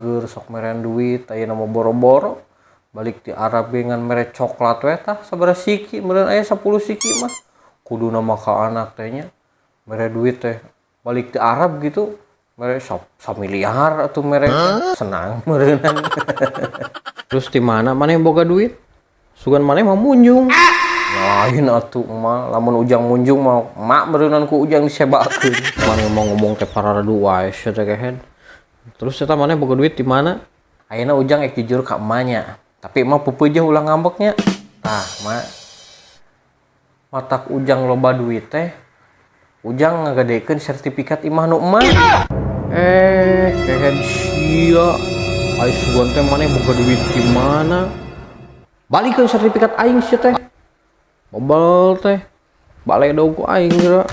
Bager sok merean duit, ayeuna mah boro-boro. Balik ti Arab ge ngan mere coklat we tah sabaraha siki, meureun aya 10 siki mah. Kuduna mah ka anak teh nya mere duit teh balik ti Arab gitu mere samiliar atuh mere teh. Senang meureunan. Terus di mana maneh boga duit? Sugan maneh mah munjung. Lain atuh mah, lamun Ujang munjung mah mak meureunan ku Ujang disebakeun. Maneh mah ngomong teh pararadu wae sia teh, kehed. Terus eta maneh boga duit di mana? Ayeuna Ujang ek jujur ka emanya. Tapi emak peupeujeuh, ulah ngambeknya. Tah, Mak. Matak Ujang loba duit teh. Ujang ngagadekeun sertifikat imah nu emak. Eh, kehed sia. Ai sugan teh maneh boga duit di mana? Balikeun sertifikat aing sia teh. Bobel teh. Baledog ku aing geura.